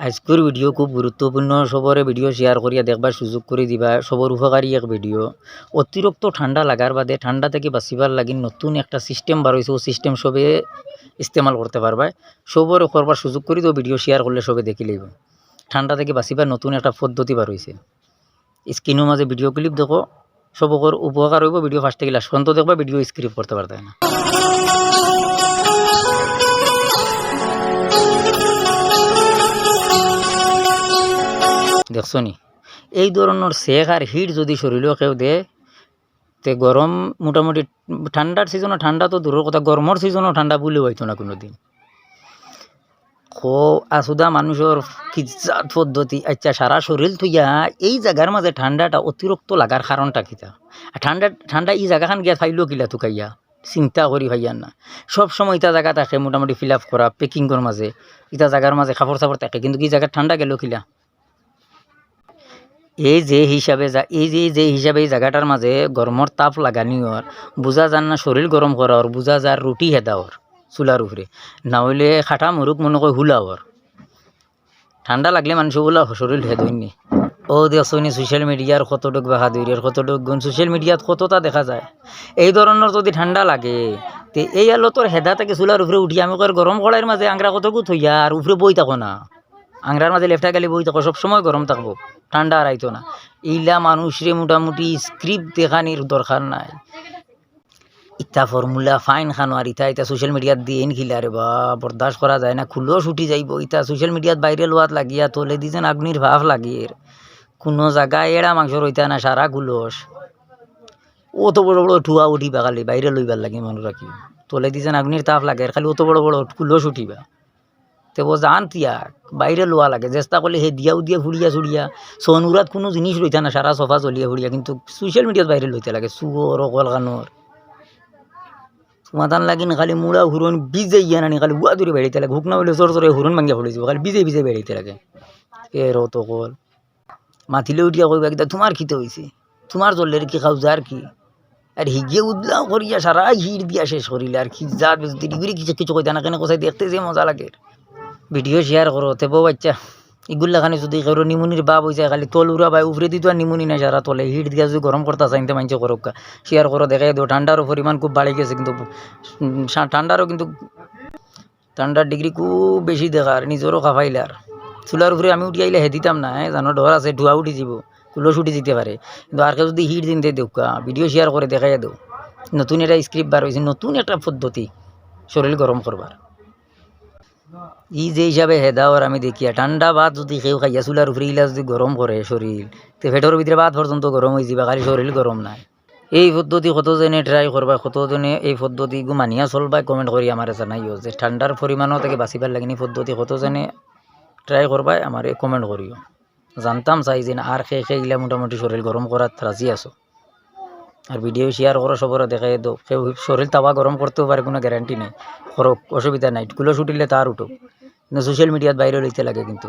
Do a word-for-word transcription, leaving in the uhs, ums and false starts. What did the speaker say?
আইজকুর ভিডিও খুব গুরুত্বপূর্ণ, সবরে ভিডিও শেয়ার করিয়া দেখবার সুযোগ করি দিবা, সবর উপকারী এক ভিডিও। অতিরিক্ত ঠান্ডা লাগার বাদে ঠান্ডা থাকি বাঁচিবার লাগি নতুন একটা সিস্টেম বার অইছে, অউ সিস্টেম সবে ইস্তেমাল করতে পারবা। সবরে করবার সুযোগ করি দেও, ভিডিও শেয়ার করলে সবে দেখি লইবা। ঠান্ডা থাকি বাঁচিবার নতুন একটা পদ্ধতি বার অইছে। স্ক্রিনর মাঝে ভিডিও ক্লিপ দেখো, সবকর উপকার অইবো। ভিডিও ফার্স্ট থাকি লাস্ট পর্যন্ত দেখবা, ভিডিও স্কিপ করতে পারতায় না। দেখছো নি, এই ধরনর সেক আর হিট যুদি শরীলো কেউ দে, তে গরম মোটামুটি ঠান্ডার সিজনো ঠান্ডা তো দূরর কথা, গরমর সিজনো ঠান্ডা ভুলেও অইতো না কুনুদিন। কও আছুদা মানুষর কিজাত পদ্ধতি। আইচ্ছা, সারা শরীল থুইয়া এই জাগার মাঝে ঠান্ডাটা অতিরিক্ত লাগার কারণটা কিতা? আর ঠান্ডা, ঠান্ডা ই জাগাখান গিয়া পাইলো কিলা তুকাইয়া? চিন্তা করি পাইয়ার না। সব সময় ইতা জাগা থাকে মোটামুটি ফিল আপ করা, প্যাকিংর মাঝে, ইতা জাগার মাঝে কাপড় চাপড় থাকে, কিন্তু ই জাগাত ঠান্ডা গেলো কিলা? এই যে হিসাবে জা-, এই যে, যে হিসাবে ই জাগাটার মাঝে গরমর তাপ লাগানি অর, বুঝা যার না শরীল গরম করা অর, বুঝা যার রুটি হেদা অর চুলার উপরে, না অইলে কাটা মুরুগ মনো কয় হুলা অর। ঠান্ডা লাগলে মানুষ হুলা শরীল হেদইন নি। অউ দেখছো নি সোশ্যাল মিডিয়ার কতটুক বাহাদুরি আর কতটুক গুণ, সোশ্যাল মিডিয়াত কততা দেখা যায়। এই ধরনর যুদি ঠান্ডা লাগে, তে এই হালতর হেদা থাকি চুলার উপরে উঠি আমি কইয়ার গরম কড়াইর মাঝে আংরা কতগু থইয়া আর উপরে বই থাকো না। আংরার মাঝে লেফটা গালি বই থাকো, সব সময় গরম থাকবো, ঠান্ডা আর আইতো না। ইলা মানুষরে মোটামুটি স্ক্রিপ্ট দেখানির দরকার নাই। ইতা ফর্মুলা ফাইন খানো আর ইতা, ইতা সোশ্যাল মিডিয়াত দিন খিলা রে বা, বরদাস্ত করা যায় না, খুলস উঠি যাইবো। ইতা সোশ্যাল মিডিয়াত ভাইরাল অওয়াত লাগিয়া তলেদি যেন আগুনির ভাপ লাগের। কুনু জাগায় এড়া মাংস রইতা না, সারা খুলস। অত বড় বড় ঠুয়া উঠিবা খালি ভাইরাল অইবার লাগি মনো রাখিও। তলেদি যেন আগুনির তাপ লাগের, খালি অত বড় বড় খুলস উঠিবা। তে অউ জান তিয়াগ, ভাইরাল অওয়া লাগে। চেষ্টা করলে হেদিয়াউ দিয়া ফুড়িয়া ছুড়িয়া, সনুরাত কুনু জিনিস রইতা না, সারা সোফা জ্বলিয়া ফুড়িয়া, কিন্তু সোশ্যাল মিডিয়াত ভাইরাল অইতে লাগে। সুয়র, অকল কানোর। সমাধান লাগি না খালি মুড়া হুরন ভিজাইয়া নানি খালি উয়া দূরে বেড়াইতে লাগে। হুক না অইলে জোর জোরে হুরন ভাঙ্গিয়া পড়ি যাইবো, খালি ভিজাই ভিজাই বেড়াইতে লাগে। এর অত অকল। মাতিলে উঠিয়া কইবা, "কিতা তুমার কিতা অইছে? তুমার জ্বলের কি খাউজার কি?" আর হিগে উদলা করিয়া সারা হিট দিয়া শেষ করিলে, আর কিজাত বেজতি ডিগ্রি কিছু কিছু কইতা না, কেনে কইছে দেখতে যে মজা লাগে। ভিডিও শেয়ার করো, তে বউ বাচ্চা, ইগুর লাখানি যুদি কেউর নিমুনির ভাব অইযায়, খালি তল উড়া ভাই, উপরেদি তো আর নিমুনি নাই, সারা তলে হিট দিয়া যুদি গরম করতা চাইন তে মাইনষে করউক্কা। শেয়ার করো, দেখাই দেও, ঠান্ডার পরিমাণ খুব বাড়ি গেছে, কিন্তু, উম, সা-, ঠান্ডারও কিন্তু ঠান্ডার ডিগ্রি খুব বেশি দেখার, নিজরও খাফাইলার। চুলার উপরে আমি উঠি আইলে হেদিতাম না, হ্যাঁ, জানো, ডর আছে, ঠুয়া উঠি যাইবো, খুলস উঠি যাইতে পারে। কিন্তু আর কেউ যুদি হিট দিন তে দেউক্কা, ভিডিও শেয়ার করে দেখাইয়া দেও। নতুন একটা স্ক্রিপ্ট বার অইছে, নতুন একটা পদ্ধতি শরীল গরম করবার। ই যে হিসাবে হেদা অর আমি দেখিয়া, ঠান্ডা ভাত যুদি কেউ খাইয়া চুলার উপরে ইলা যুদি গরম করে শরীল, তে পেটর ভিতরে ভাত পর্যন্ত গরম অইযিবা, খালি শরীল গরম নায়। এই পদ্ধতি কতজনে ট্রাই করবায়, কতজনে এই পদ্ধতিগু মানিয়া চলবায়, কমেন্ট করি আমারে জানাইও যে ঠান্ডার পরিমাণও থাকি বাঁচিবার লাগি নি পদ্ধতি কতজনে ট্রাই করবায়, আমারে কমেন্ট করিও। জানতাম চাই যে আর কে কে ইলা মোটামুটি শরীল গরম করাত রাজি আছো। আর ভিডিও শেয়ার করো, সবরে দেখাই দেও। কেউ শরীল তাওয়া গরম করতেও পারে, কুনু গ্যারান্টি নাই। করউক, অসুবিধা নাই, খুলস উঠিলে তার উঠউক, কিন্তু সোশ্যাল মিডিয়াত ভাইরাল অইতে লাগে কিন্তু।